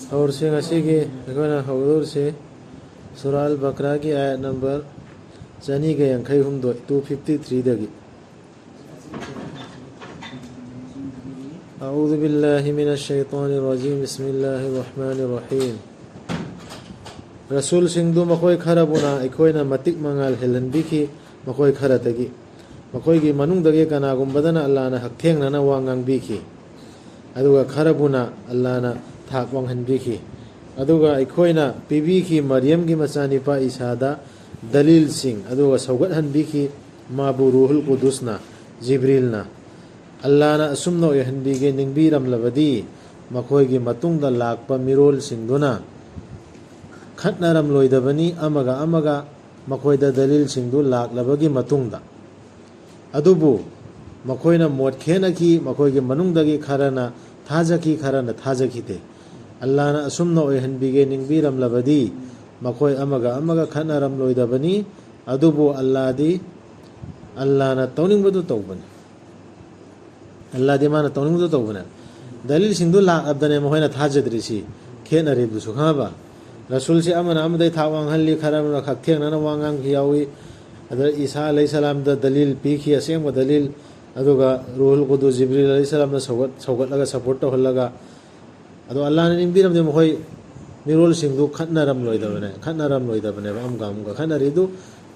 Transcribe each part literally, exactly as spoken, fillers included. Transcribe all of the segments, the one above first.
ꯍꯧꯔꯁꯤ꯫ ꯉꯁꯤꯒꯤ ꯑꯩꯈꯣꯏꯅ ꯍꯧꯗꯧꯔꯤꯁꯤ ꯁꯨꯔꯥ ꯑꯜ ꯕꯀꯔꯥꯒꯤ ꯑꯥꯌꯠ ꯅꯝꯕꯔ ꯆꯅꯤꯒ ꯌꯥꯡꯈꯩ ꯍꯨꯝꯗꯣꯏ, two fifty threeꯗꯒꯤ꯫ أعوذ بالله من الشيطان الرجيم. بسم الله الرحمن الرحيم. ꯔꯁꯨꯜꯁꯤꯡꯗꯨ ꯃꯈꯣꯏ ꯈꯔꯕꯨꯅ ꯑꯩꯈꯣꯏꯅ ꯃꯇꯤꯛ ꯃꯉꯥꯜ ꯍꯦꯜꯍꯟꯕꯤꯈꯤ, ꯃꯈꯣꯏ ꯈꯔꯗꯒꯤ꯫ ꯃꯈꯣꯏꯒꯤ ꯃꯅꯨꯡꯗꯒꯤ ꯀꯅꯥꯒꯨꯝꯕꯗꯅ ꯑꯜꯂꯥꯅ ꯍꯛꯊꯦꯡꯅꯅ ꯋꯥ ꯉꯥꯡꯕꯤꯈꯤ, ꯑꯗꯨꯒ ꯈꯔꯕꯨꯅ ꯑꯜꯂꯥꯅ ꯊꯥꯛ ꯋꯥꯡꯍꯟꯕꯤꯈꯤ꯫ ꯑꯗꯨꯒ ꯑꯩꯈꯣꯏꯅ ꯄꯤꯕꯤꯈꯤ ꯃꯔꯤꯌꯝꯒꯤ ꯃꯆꯥꯅꯤꯄꯥ ꯏꯁꯥꯗ ꯗꯂꯤꯜꯁꯤꯡ, ꯑꯗꯨꯒ ꯁꯧꯒꯠꯍꯟꯕꯤꯈꯤ ꯃꯥꯕꯨ ꯔꯨꯍꯨꯜ ꯀꯨꯗꯨꯁꯅ, ꯖꯤꯕ꯭ꯔꯤꯜꯅ꯫ ꯑꯜꯂꯥꯅ ꯑꯁꯨꯝꯅ ꯑꯣꯏꯍꯟꯕꯤꯒꯦ ꯅꯤꯡꯕꯤꯔꯝꯂꯕꯗꯤ, ꯃꯈꯣꯏꯒꯤ ꯃꯇꯨꯡꯗ ꯂꯥꯛꯄ ꯃꯤꯔꯣꯜꯁꯤꯡꯗꯨꯅ ꯈꯠꯅꯔꯝꯂꯣꯏꯗꯕꯅꯤ ꯑꯃꯒ ꯑꯃꯒ, ꯃꯈꯣꯏꯗ ꯗꯂꯤꯜꯁꯤꯡꯗꯨ ꯂꯥꯛꯂꯕꯒꯤ ꯃꯇꯨꯡꯗ꯫ ꯑꯗꯨꯕꯨ ꯃꯈꯣꯏꯅ ꯃꯣꯠ ꯈꯦꯅꯈꯤ, ꯃꯈꯣꯏꯒꯤ ꯃꯅꯨꯡꯗꯒꯤ ꯈꯔꯅ ꯊꯥꯖꯈꯤ, ꯈꯔꯅ ꯊꯥꯖꯈꯤꯗꯦ꯫ ꯑꯜꯂꯥꯅ ꯑꯁꯨꯝꯅ ꯑꯣꯏꯍꯟꯕꯤꯒꯦ ꯅꯤꯡꯕꯤꯔꯝꯂꯕꯗꯤ, ꯃꯈꯣꯏ ꯑꯃꯒ ꯑꯃꯒ ꯈꯠꯅꯔꯝꯂꯣꯏꯗꯕꯅꯤ꯫ ꯑꯗꯨꯕꯨ ꯑꯜꯂꯥꯗꯤ, ꯑꯜꯂꯥꯅ ꯇꯧꯅꯤꯡꯕꯗꯨ ꯇꯧꯕꯅꯤ꯫ ꯑꯜꯂꯥꯗꯤ ꯃꯥꯅ ꯇꯧꯅꯤꯡꯕꯗꯨ ꯇꯧꯕꯅꯦ꯫ ꯗꯂꯤꯜꯁꯤꯡꯗꯨ ꯂꯥꯛꯑꯕꯗꯅꯦ ꯃꯈꯣꯏꯅ ꯊꯥꯖꯗ꯭ꯔꯤꯁꯤ, ꯈꯦꯠꯅꯔꯤꯕꯗꯨꯁꯨ, ꯈꯪꯉꯕ? ꯔꯁꯨꯜꯁꯤ ꯑꯃꯅ ꯑꯃꯗꯩ ꯊꯥꯛ ꯋꯥꯡꯍꯜꯂꯤ, ꯈꯔ ꯑꯃꯅ ꯍꯛꯊꯦꯡꯅꯅ ꯋꯥ ꯉꯥꯡꯈꯤ ꯌꯥꯎꯏ꯫ ꯑꯗ ꯏꯁꯥ ꯑꯂꯩꯍꯤ ꯁꯂꯥꯝꯗ ꯗꯂꯤꯜ ꯄꯤꯈꯤ, ꯑꯁꯦꯡꯕ ꯗꯂꯤꯜ, ꯑꯗꯨꯒ ꯔꯨꯍꯨꯜ ꯀꯨꯗꯨꯁ ꯖꯤꯕ꯭ꯔꯤꯜ ꯑꯂꯩꯍꯤ ꯁꯂꯥꯝꯅ ꯁꯧꯒꯠ-, ꯁꯧꯒꯠꯂꯒ, ꯁꯄꯣꯔꯠ ꯇꯧꯍꯜꯂꯒ꯫ ꯑꯗꯣ ꯑꯜꯂꯥꯅ ꯅꯤꯡꯕꯤꯔꯝꯗꯦ, ꯃꯈꯣꯏ ꯃꯤꯔꯣꯜꯁꯤꯡꯗꯨ ꯈꯠꯅꯔꯝꯂꯣꯏꯗꯕꯅꯦ, ꯈꯠꯅꯔꯝꯂꯣꯏꯗꯕꯅꯦꯕ꯫ ꯑꯃꯒ ꯑꯃꯒ ꯈꯠꯅꯔꯤꯗꯨ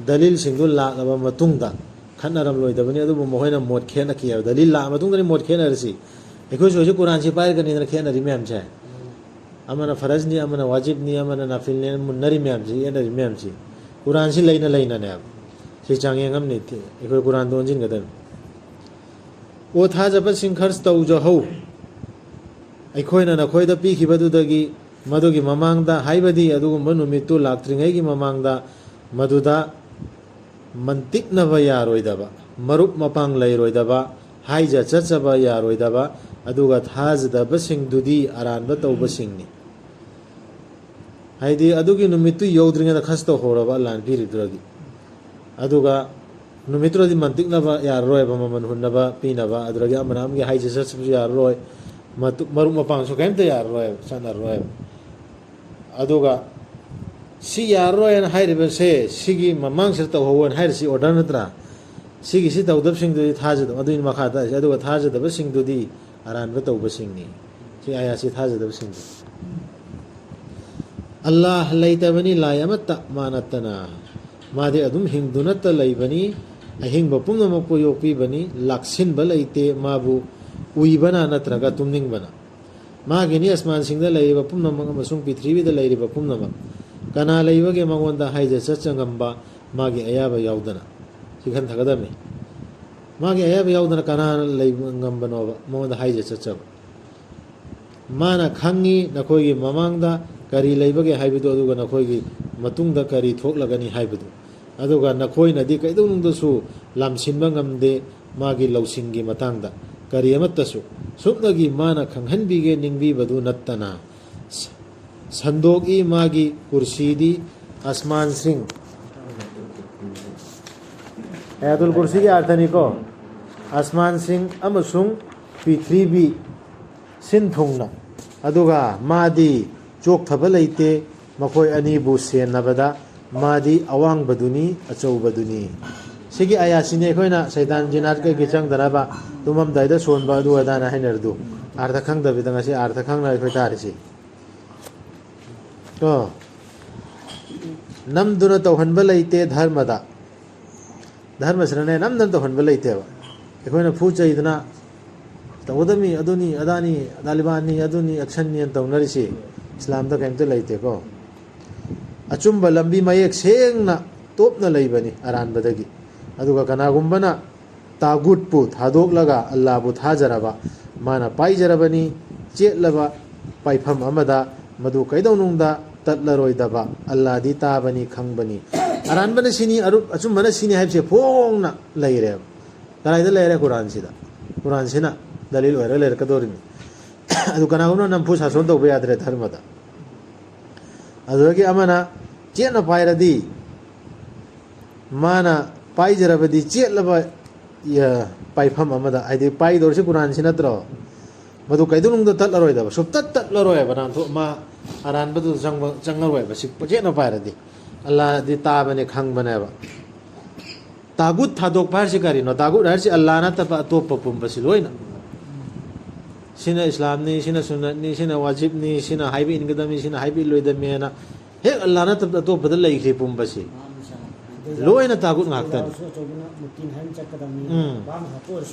ꯗꯂꯤꯜꯁꯤꯡꯗꯨ ꯂꯥꯛꯂꯕ ꯃꯇꯨꯡꯗ ꯈꯠꯅꯔꯝꯂꯣꯏꯗꯕꯅꯤ, ꯑꯗꯨꯕꯨ ꯃꯈꯣꯏꯅ ꯃꯣꯠ ꯈꯦꯠꯅꯈꯤ ꯍꯥꯏꯕ꯫ ꯗꯂꯤꯜ ꯂꯥꯛꯑ ꯃꯇꯨꯡꯗꯅꯤ ꯃꯣꯠ ꯈꯦꯠꯅꯔꯤꯁꯤ꯫ ꯑꯩꯈꯣꯏꯁꯨ ꯍꯧꯖꯤꯛ ꯀꯨꯔꯥꯟꯁꯤ ꯄꯥꯏꯔꯒꯅꯤꯗꯅ ꯈꯦꯠꯅꯔꯤ ꯃꯌꯥꯝꯁꯦ꯫ ꯑꯃꯅ ꯐꯔꯖꯅꯤ, ꯑꯃꯅ ꯋꯥꯖꯤꯕꯅꯤ, ꯑꯃꯅ ꯅꯥꯐꯤꯜꯅꯦꯅ ꯃꯨꯟꯅꯔꯤ ꯃꯌꯥꯝꯁꯤ, ꯌꯦꯠꯅꯔꯤ ꯃꯌꯥꯝꯁꯤ꯫ ꯀꯨꯔꯥꯟꯁꯤ ꯂꯩꯅ ꯂꯩꯅꯅꯦꯕ꯫ ꯁꯤ ꯆꯥꯡꯌꯦꯡ ꯑꯃꯅꯤ꯫ ꯑꯩꯈꯣꯏ ꯀꯨꯔꯥꯟꯗ ꯑꯣꯟꯁꯤꯟꯒꯗꯕꯅꯤ꯫ "ꯑꯣ ꯊꯥꯖꯕꯁꯤꯡ, ꯈꯔꯆ ꯇꯧꯖꯍꯧ, ꯑꯩꯈꯣꯏꯅ ꯅꯈꯣꯏꯗ ꯄꯤꯈꯤꯕꯗꯨꯗꯒꯤ ꯃꯗꯨꯒꯤ ꯃꯃꯥꯡꯗ, ꯍꯥꯏꯕꯗꯤ ꯑꯗꯨꯒꯨꯝꯕ ꯅꯨꯃꯤꯠꯇꯨ ꯂꯥꯛꯇ꯭ꯔꯤꯉꯩꯒꯤ ꯃꯃꯥꯡꯗ, ꯃꯗꯨꯗ ꯃꯟꯇꯤꯛꯅꯕ ꯌꯥꯔꯣꯏꯗꯕ, ꯃꯔꯨꯞ ꯃꯄꯥꯡ ꯂꯩꯔꯣꯏꯗꯕ, ꯍꯥꯏꯖ ꯆꯠꯆꯕ ꯌꯥꯔꯣꯏꯗꯕ, ꯑꯗꯨꯒ ꯊꯥꯖꯗꯕꯁꯤꯡꯗꯨꯗꯤ ꯑꯔꯥꯟꯕ ꯇꯧꯕꯁꯤꯡꯅꯤ"꯫ ꯍꯥꯏꯗꯤ ꯑꯗꯨꯒꯤ ꯅꯨꯃꯤꯠꯇꯨ ꯌꯧꯗ꯭ꯔꯤꯉꯩꯗ ꯈꯔꯆ ꯇꯧꯍꯧꯔꯕ ꯑꯜꯂꯥꯅ ꯄꯤꯔꯤꯗꯨꯗꯒꯤ꯫ ꯑꯗꯨꯒ ꯅꯨꯃꯤꯠꯇꯨꯗꯗꯤ ꯃꯟꯇꯤꯛꯅꯕ ꯌꯥꯔꯔꯣꯏꯕ, ꯃꯃꯜ ꯍꯨꯟꯅꯕ ꯄꯤꯅꯕ, ꯑꯗꯨꯗꯒꯤ ꯑꯃꯅ ꯑꯃꯒꯤ ꯍꯥꯏꯖ ꯆꯠꯆꯕꯁꯨ ꯌꯥꯔꯔꯣꯏ꯫ ꯃꯇꯨ-, ꯃꯔꯨꯞ ꯃꯄꯥꯡꯁꯨ ꯀꯔꯤꯝꯇ ꯌꯥꯔꯔꯣꯏꯕ, ꯆꯠꯅꯔꯔꯣꯏꯕ꯫ ꯑꯗꯨꯒ ꯁꯤ ꯌꯥꯔꯔꯣꯏꯅ ꯍꯥꯏꯔꯤꯕꯁꯦ, ꯁꯤꯒꯤ ꯃꯃꯥꯡꯁꯤꯗ ꯇꯧꯍꯧꯕꯅ ꯍꯥꯏꯔꯤꯁꯤ order ꯅꯠꯇ꯭ꯔꯥ? ꯁꯤꯒꯤꯁꯤ ꯇꯧꯗꯕꯁꯤꯡꯗꯨꯗꯤ ꯊꯥꯖꯗꯕ, ꯑꯗꯨꯒꯤ ꯃꯈꯥ ꯇꯥꯔꯤꯁꯦ, "ꯑꯗꯨꯒ ꯊꯥꯖꯗꯕꯁꯤꯡꯗꯨꯗꯤ ꯑꯔꯥꯟꯕ ꯇꯧꯕꯁꯤꯡꯅꯤ"꯫ ꯁꯤ ꯑꯥꯌꯥꯁꯤ ꯊꯥꯖꯗꯕꯁꯤꯡꯗꯨ꯫ ꯑꯜꯂꯥꯍ ꯂꯩꯇꯕꯅꯤ ꯂꯥꯏ ꯑꯃꯠꯇ ꯃꯥ ꯅꯠꯇꯅ꯫ ꯃꯥꯗꯤ ꯑꯗꯨꯝ ꯍꯤꯡꯗꯨꯅꯇ ꯂꯩꯕꯅꯤ, ꯑꯍꯤꯡꯕ ꯄꯨꯝꯅꯃꯛꯄꯨ ꯌꯣꯛꯄꯤꯕꯅꯤ, ꯂꯥꯛꯁꯤꯟꯕ ꯂꯩꯇꯦ ꯃꯥꯕꯨ ꯎꯏꯕꯅ ꯅꯠꯇ꯭ꯔꯒ ꯇꯨꯝꯅꯤꯡꯕꯅ꯫ ꯃꯥꯒꯤꯅꯤ ꯑꯁꯃꯥꯟꯁꯤꯡꯗ ꯂꯩꯔꯤꯕ ꯄꯨꯝꯅꯃꯛ ꯑꯃꯁꯨꯡ ꯄ꯭ꯔꯤꯊꯤꯕꯤꯗ ꯂꯩꯔꯤꯕ ꯄꯨꯝꯅꯃꯛ꯫ ꯀꯅꯥ ꯂꯩꯕꯒꯦ ꯃꯉꯣꯟꯗ ꯍꯥꯏꯖ ꯆꯠꯆ ꯉꯝꯕ ꯃꯥꯒꯤ ꯑꯌꯥꯕ ꯌꯥꯎꯗꯅ? ꯁꯤ ꯈꯟꯊꯒꯗꯕꯅꯤ꯫ ꯃꯥꯒꯤ ꯑꯌꯥꯕ ꯌꯥꯎꯗꯅ ꯀꯅꯥꯅ ꯂꯩꯕ ꯉꯝꯕꯅꯣꯕ ꯃꯉꯣꯟꯗ ꯍꯥꯏꯖ ꯆꯠꯆꯕ? ꯃꯥꯅ ꯈꯪꯉꯤ ꯅꯈꯣꯏꯒꯤ ꯃꯃꯥꯡꯗ ꯀꯔꯤ ꯂꯩꯕꯒꯦ ꯍꯥꯏꯕꯗꯨ, ꯑꯗꯨꯒ ꯅꯈꯣꯏꯒꯤ ꯃꯇꯨꯡꯗ ꯀꯔꯤ ꯊꯣꯛꯂꯒꯅꯤ ꯍꯥꯏꯕꯗꯨ꯫ ꯑꯗꯨꯒ ꯅꯈꯣꯏꯅꯗꯤ ꯀꯩꯗꯧꯅꯨꯡꯗꯁꯨ ꯂꯥꯝꯁꯤꯟꯕ ꯉꯝꯗꯦ ꯃꯥꯒꯤ ꯂꯧꯁꯤꯡꯒꯤ ꯃꯇꯥꯡꯗ ꯀꯔꯤ ꯑꯃꯠꯇꯁꯨ꯫ ꯁꯨꯞꯅꯒꯤ ꯃꯥꯅ ꯈꯪꯍꯟꯕꯤꯒꯦ ꯅꯤꯡꯕꯤꯕꯗꯨ ꯅꯠꯇꯅ꯫ ꯁ-, ꯁꯟꯗꯣꯛꯏ ꯃꯥꯒꯤ ꯀꯨꯔꯁꯤꯗꯤ ꯑꯁꯃꯥꯟꯁꯤꯡ, ꯑꯌꯥꯇꯨꯜ ꯀꯨꯔꯁꯤꯒꯤ ꯑꯥꯔꯊꯅꯤꯀꯣ, ꯑꯁꯃꯥꯟꯁꯤꯡ ꯑꯃꯁꯨꯡ ꯄ꯭ꯔꯤꯊꯤꯕꯤ ꯁꯤꯟ ꯊꯨꯡꯅ꯫ ꯑꯗꯨꯒ ꯃꯥꯗꯤ ꯆꯣꯛꯊꯕ ꯂꯩꯇꯦ ꯃꯈꯣꯏ ꯑꯅꯤꯕꯨ ꯁꯦꯟꯅꯕꯗ꯫ ꯃꯥꯗꯤ ꯑꯋꯥꯡꯕꯗꯨꯅꯤ, ꯑꯆꯧꯕꯗꯨꯅꯤ꯫ ꯁꯤꯒꯤ ꯑꯥꯌꯥꯠꯁꯤꯅꯤ ꯑꯩꯈꯣꯏꯅ ꯁꯩꯇꯥꯟ ꯖꯤꯟꯅꯥꯠ ꯀꯩꯒꯤ ꯆꯪꯗꯅꯕ ꯇꯨꯝꯃꯝꯗꯥꯏꯗ ꯁꯣꯟꯕ ꯑꯗꯨ ꯑꯗꯥꯅ ꯍꯥꯏꯅꯔꯗꯨ꯫ ꯑꯥꯔꯊ ꯈꯪꯗꯕꯤꯗ ꯉꯁꯤ ꯑꯥꯔꯊ ꯈꯪꯅ ꯑꯩꯈꯣꯏ ꯇꯥꯔꯤꯁꯤ꯫ ꯀꯣ? ꯅꯝꯗꯨꯅ ꯇꯧꯍꯟꯕ ꯂꯩꯇꯦ ꯙꯔꯃꯗ꯫ ꯙꯔꯃꯁꯤꯅꯅꯦ ꯅꯝꯗꯅ ꯇꯧꯍꯟꯕ ꯂꯩꯇꯦꯕ꯫ ꯑꯩꯈꯣꯏꯅ ꯐꯨ ꯆꯩꯗꯅ ꯇꯧꯒꯗꯕꯅꯤ, ꯑꯗꯨꯅꯤ, ꯑꯗꯥꯅꯤ, ꯇꯥꯂꯤꯕꯥꯟꯅꯤ, ꯑꯗꯨꯅꯤ, ꯑꯦꯛꯁꯟꯅꯤ ꯍꯥꯏꯅ ꯇꯧꯅꯔꯤꯁꯤ ꯏꯁꯂꯥꯝꯗ ꯀꯔꯤꯝꯇ ꯂꯩꯇꯦꯀꯣ꯫ ꯑꯆꯨꯝꯕ ꯂꯝꯕꯤ ꯃꯌꯦꯛ ꯁꯦꯡꯅ ꯇꯣꯞꯅ ꯂꯩꯕꯅꯤ ꯑꯔꯥꯟꯕꯗꯒꯤ꯫ ꯑꯗꯨꯒ ꯀꯅꯥꯒꯨꯝꯕꯅ ꯇꯥꯒꯨꯠꯄꯨ ꯊꯥꯗꯣꯛꯂꯒ ꯑꯜꯂꯥꯕꯨ ꯊꯥꯖꯔꯕ, ꯃꯥꯅ ꯄꯥꯏꯖꯔꯕꯅꯤ ꯆꯦꯠꯂꯕ ꯄꯥꯏꯐꯝ ꯑꯃꯗ, ꯃꯗꯨ ꯀꯩꯗꯧꯅꯨꯡꯗ ꯇꯠꯂꯔꯣꯏꯗꯕ꯫ ꯑꯜꯂꯥꯗꯤ ꯇꯥꯕꯅꯤ, ꯈꯪꯕꯅꯤ꯫ ꯑꯔꯥꯟꯕꯅ ꯁꯤꯅꯤ, ꯑꯔꯨꯞ-, ꯑꯆꯨꯝꯕꯅ ꯁꯤꯅꯤ ꯍꯥꯏꯕꯁꯦ ꯐꯣꯡꯅ ꯂꯩꯔꯦꯕ꯫ ꯀꯗꯥꯏꯗ ꯂꯩꯔꯦ? ꯀꯨꯔꯥꯟꯁꯤꯗ꯫ ꯀꯨꯔꯥꯟꯁꯤꯅ ꯗꯂꯤꯜ ꯑꯣꯏꯔꯒ ꯂꯩꯔꯛꯀꯗꯧꯔꯤꯅꯤ꯫ ꯑꯗꯨ ꯀꯅꯥꯒꯨꯝꯕꯅ ꯅꯝꯐꯨ ꯁꯥꯁꯣꯟ ꯇꯧꯕ ꯌꯥꯗ꯭ꯔꯦ ꯙꯔꯃꯗ꯫ ꯑꯗꯨꯗꯒꯤ ꯑꯃꯅ ꯆꯦꯠꯅ ꯄꯥꯏꯔꯗꯤ, ꯃꯥꯅ ꯄꯥꯏꯖꯔꯕꯗꯤ ꯆꯦꯠꯂꯕ, ꯌ-, ꯄꯥꯏꯐꯝ ꯑꯃꯗ, ꯍꯥꯏꯗꯤ ꯄꯥꯏꯗꯧꯔꯤꯁꯤ ꯀꯨꯔꯥꯟꯁꯤ ꯅꯠꯇ꯭ꯔꯣ? ꯃꯗꯨ ꯀꯩꯗꯧꯅꯨꯡꯗ ꯇꯠꯂꯔꯣꯏꯗꯕ, ꯁꯨꯞꯇꯠ ꯇꯠꯂꯔꯣꯏꯕ, ꯅꯥꯟꯊꯣꯛ-, ꯃꯥ ꯑꯔꯥꯟꯕꯗꯨ ꯆꯪꯕ, ꯆꯪꯉꯔꯣꯏꯕ꯫ ꯁꯤ ꯆꯦꯠꯅ ꯄꯥꯏꯔꯗꯤ ꯑꯜꯂꯥꯗꯤ ꯇꯥꯕꯅꯦ, ꯈꯪꯕꯅꯦꯕ꯫ ꯇꯥꯒꯨꯠ ꯊꯥꯗꯣꯛꯄ ꯍꯥꯏꯔꯤꯁꯤ ꯀꯔꯤꯅꯣ? ꯇꯥꯒꯨꯠ ꯍꯥꯏꯔꯤꯁꯤ ꯑꯜꯂꯥ ꯅꯠꯇꯕ ꯑꯇꯣꯞꯄ ꯄꯨꯝꯕꯁꯤ ꯂꯣꯏꯅ, ꯁꯤꯅ ꯏꯁꯂꯥꯝꯅꯤ, ꯁꯤꯅ ꯁꯨꯟꯅꯠꯅꯤ, ꯁꯤꯅ ꯋꯥꯖꯤꯕꯅꯤ, ꯁꯤꯅ ꯍꯥꯏꯕ ꯏꯟꯒꯗꯕꯅꯤ, ꯁꯤꯅ ꯍꯥꯏꯕ ꯏꯜꯂꯣꯏꯗꯕꯅꯤꯅ ꯍꯦꯛ ꯑꯜꯂꯥ ꯅꯠꯇꯕ ꯑꯇꯣꯞꯄꯗ ꯂꯩꯈ꯭ꯔꯤ ꯄꯨꯝꯕꯁꯤ ꯂꯣꯏꯅ ꯇꯥꯒꯨꯠ ꯉꯥꯛꯇꯅꯤ꯫ ꯎꯝ꯫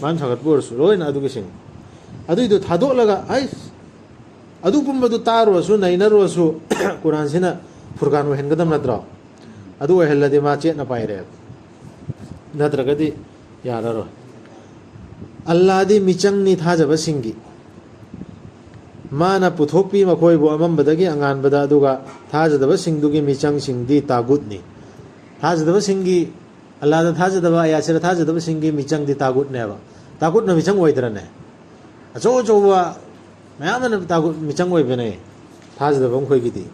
ꯃꯥꯅ ꯁꯥꯒꯠꯄ ꯑꯣꯏꯔꯁꯨ ꯂꯣꯏꯅ ꯑꯗꯨꯒꯤꯁꯤꯡ꯫ ꯑꯗꯨꯏꯗꯨ ꯊꯥꯗꯣꯛꯂꯒ, ꯑꯩ ꯑꯗꯨ ꯄꯨꯝꯕꯗꯨ ꯇꯥꯔꯨꯔꯁꯨ, ꯅꯩꯅꯔꯨꯔꯁꯨ, ꯀꯨꯔꯥꯟꯁꯤꯅ ꯐꯨꯔꯀꯥꯟ ꯑꯣꯏꯍꯟꯒꯗꯕ ꯅꯠꯇ꯭ꯔꯣ? ꯑꯗꯨ ꯑꯣꯏꯍꯜꯂꯗꯤ ꯃꯥ ꯆꯦꯠꯅ ꯄꯥꯏꯔꯦꯕ꯫ ꯅꯠꯇ꯭ꯔꯒꯗꯤ ꯌꯥꯔꯔꯣꯏ꯫ ꯑꯜꯂꯥꯗꯤ ꯃꯤꯆꯪꯅꯤ ꯊꯥꯖꯕꯁꯤꯡꯒꯤ꯫ ꯃꯥꯅ ꯄꯨꯊꯣꯛꯄꯤ ꯃꯈꯣꯏꯕꯨ ꯑꯃꯝꯕꯗꯒꯤ ꯑꯉꯥꯟꯕꯗ, ꯑꯗꯨꯒ ꯊꯥꯖꯗꯕꯁꯤꯡꯗꯨꯒꯤ ꯃꯤꯆꯪꯁꯤꯡꯗꯤ ꯇꯥꯒꯨꯠꯅꯤ꯫ ꯊꯥꯖꯗꯕꯁꯤꯡꯒꯤ, ꯑꯜꯂꯥꯗ ꯊꯥꯖꯗꯕ, ꯑꯌꯥꯁꯤꯔ ꯊꯥꯖꯗꯕꯁꯤꯡꯒꯤ ꯃꯤꯆꯪꯗꯤ ꯇꯥꯒꯨꯠꯅꯦꯕ꯫ ꯇꯥꯒꯨꯠꯅ ꯃꯤꯆꯪ ꯑꯣꯏꯗ꯭ꯔꯅꯦ? ꯑꯆꯧ ꯑꯆꯧꯕ ꯃꯌꯥꯝ ꯑꯃ ꯇꯥꯒꯨꯠ ꯃꯤꯆꯪ ꯑꯣꯏꯕꯅꯦ, ꯊꯥꯖꯗꯕ ꯃꯈꯣꯏꯒꯤꯗꯤ꯫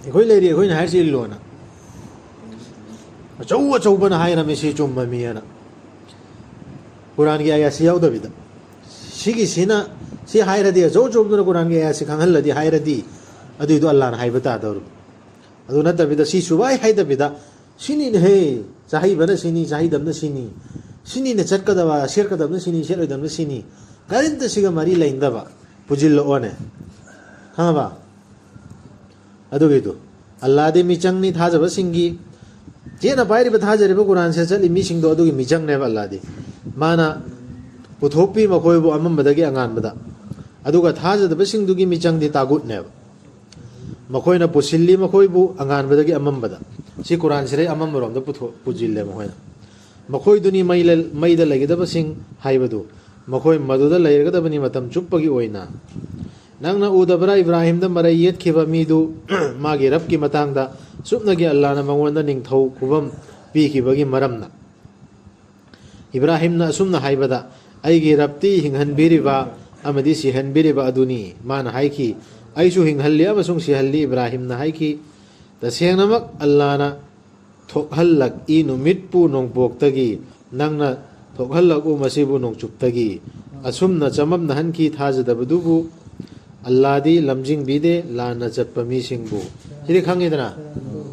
ꯑꯩꯈꯣꯏ ꯂꯩꯔꯤ, ꯑꯩꯈꯣꯏꯅ ꯍꯥꯏꯔꯤꯁꯤ ꯏꯜꯂꯣꯅ꯫ ꯑꯆꯧ ꯑꯆꯧꯕꯅ ꯍꯥꯏꯔꯝꯃꯤ ꯁꯤ ꯆꯨꯝꯕ ꯃꯤ ꯑꯅ꯫ ꯀꯨꯔꯥꯟꯒꯤ ꯑꯌꯥꯁꯤ ꯌꯥꯎꯗꯕꯤꯗ꯫ ꯁꯤꯒꯤꯁꯤꯅ, ꯁꯤ ꯍꯥꯏꯔꯗꯤ, ꯑꯆꯧ ꯑꯆꯧꯕꯗꯨꯅ ꯀꯨꯔꯥꯟꯒꯤ ꯑꯌꯥꯁꯤ ꯈꯪꯍꯜꯂꯗꯤ, ꯍꯥꯏꯔꯗꯤ, ꯑꯗꯨꯏꯗꯣ ꯑꯜꯂꯥꯅ ꯍꯥꯏꯕ ꯇꯥꯗꯧꯔꯤꯕ꯫ ꯑꯗꯨ ꯅꯠꯇꯕꯤꯗ, ꯁꯤ ꯁꯨꯕꯥꯏ ꯍꯥꯏꯗꯕꯤꯗ, ꯁꯤꯅꯤꯅꯦꯍꯦ, ꯆꯥꯍꯩꯕꯅ ꯁꯤꯅꯤ, ꯆꯥꯍꯩꯗꯕꯅ ꯁꯤꯅꯤ, ꯁꯤꯅꯤꯅ ꯆꯠꯀꯗꯕ, ꯁꯦꯠꯀꯗꯕꯅ ꯁꯤꯅꯤ, ꯁꯦꯠꯂꯣꯏꯗꯕꯅ ꯁꯤꯅꯤ, ꯀꯔꯤꯝꯇ ꯁꯤꯒ ꯃꯔꯤ ꯂꯩꯅꯗꯕ ꯄꯨꯖꯤꯜꯂꯛꯑꯣꯅꯦ꯫ ꯈꯪꯉꯕ? ꯑꯗꯨꯒꯤꯗꯨ꯫ ꯑꯜꯂꯥꯗꯤ ꯃꯤꯆꯪꯅꯤ ꯊꯥꯖꯕꯁꯤꯡꯒꯤ, ꯆꯦꯠꯅ ꯄꯥꯏꯔꯤꯕ, ꯊꯥꯖꯔꯤꯕ, ꯀꯨꯔꯥꯟꯁꯦ ꯆꯠꯂꯤ ꯃꯤꯁꯤꯡꯗꯣ, ꯑꯗꯨꯒꯤ ꯃꯤꯆꯪꯅꯦꯕ ꯑꯜꯂꯥꯗꯤ꯫ ꯃꯥꯅ ꯄꯨꯊꯣꯛꯄꯤ ꯃꯈꯣꯏꯕꯨ ꯑꯃꯝꯕꯗꯒꯤ ꯑꯉꯥꯟꯕꯗ꯫ ꯑꯗꯨꯒ ꯊꯥꯖꯗꯕꯁꯤꯡꯗꯨꯒꯤ ꯃꯤꯆꯪꯗꯤ ꯇꯥꯒꯨꯠꯅꯦꯕ꯫ ꯃꯈꯣꯏꯅ ꯄꯨꯁꯤꯜꯂꯤ ꯃꯈꯣꯏꯕꯨ ꯑꯉꯥꯟꯕꯗꯒꯤ ꯑꯃꯝꯕꯗ꯫ ꯁꯤ ꯀꯨꯔꯥꯟꯁꯤꯗꯩ ꯑꯃꯝꯕꯔꯣꯝꯗ ꯄꯨꯊꯣꯛ-, ꯄꯨꯁꯤꯜꯂꯦ ꯃꯈꯣꯏꯅ꯫ ꯃꯈꯣꯏꯗꯨꯅꯤ ꯃꯩ ꯂ-, ꯃꯩꯗ ꯂꯩꯒꯗꯕꯁꯤꯡ ꯍꯥꯏꯕꯗꯨ꯫ ꯃꯈꯣꯏ ꯃꯗꯨꯗ ꯂꯩꯔꯒꯗꯕꯅꯤ ꯃꯇꯝ ꯆꯨꯞꯄꯒꯤ ꯑꯣꯏꯅ꯫ ꯅꯪꯅ ꯎꯗꯕ꯭ꯔꯥ, ꯏꯕ꯭ꯔꯥꯍꯤꯝꯗ ꯃꯔꯩ ꯌꯦꯠꯈꯤꯕ ꯃꯤꯗꯨ, ꯃꯥꯒꯤ ꯔꯕꯀꯤ ꯃꯇꯥꯡꯗ? ꯁꯨꯞꯅꯒꯤ ꯑꯜꯂꯥꯅ ꯃꯉꯣꯟꯗ ꯅꯤꯡꯊꯧ ꯈꯨꯕꯝ ꯄꯤꯈꯤꯕꯒꯤ ꯃꯔꯝꯅ꯫ ꯏꯕ꯭ꯔꯥꯍꯤꯝꯅ ꯑꯁꯨꯝꯅ ꯍꯥꯏꯕꯗ, "ꯑꯩꯒꯤ ꯔꯕꯇꯤ ꯍꯤꯡꯍꯟꯕꯤꯔꯤꯕ ꯑꯃꯗꯤ ꯁꯤꯍꯟꯕꯤꯔꯤꯕ ꯑꯗꯨꯅꯤ꯫" ꯃꯥꯅ ꯍꯥꯏꯈꯤ, "ꯑꯩꯁꯨ ꯍꯤꯡꯍꯜꯂꯤ ꯑꯃꯁꯨꯡ ꯁꯤꯍꯜꯂꯤ꯫" ꯏꯕ꯭ꯔꯥꯍꯤꯝꯅ ꯍꯥꯏꯈꯤ, "ꯇꯁꯦꯡꯅꯃꯛ ꯑꯜꯂꯥꯅ ꯊꯣꯛꯍꯜꯂꯛꯏ ꯅꯨꯃꯤꯠꯄꯨ ꯅꯣꯡꯄꯣꯛꯇꯒꯤ, ꯅꯪꯅ ꯊꯣꯛꯍꯜꯂꯛꯎ ꯃꯁꯤꯕꯨ ꯅꯣꯡꯆꯨꯞꯇꯒꯤ꯫ ꯑꯁꯨꯝꯅ ꯆꯃꯝꯅꯍꯟꯈꯤ ꯊꯥꯖꯗꯕꯗꯨꯕꯨ꯫ ꯑꯜꯂꯥꯗꯤ ꯂꯝꯖꯤꯡꯕꯤꯗꯦ ꯂꯥꯟꯅ ꯆꯠꯄ ꯃꯤꯁꯤꯡꯕꯨ꯫ ꯁꯤꯗꯤ ꯈꯪꯉꯤꯗꯅ?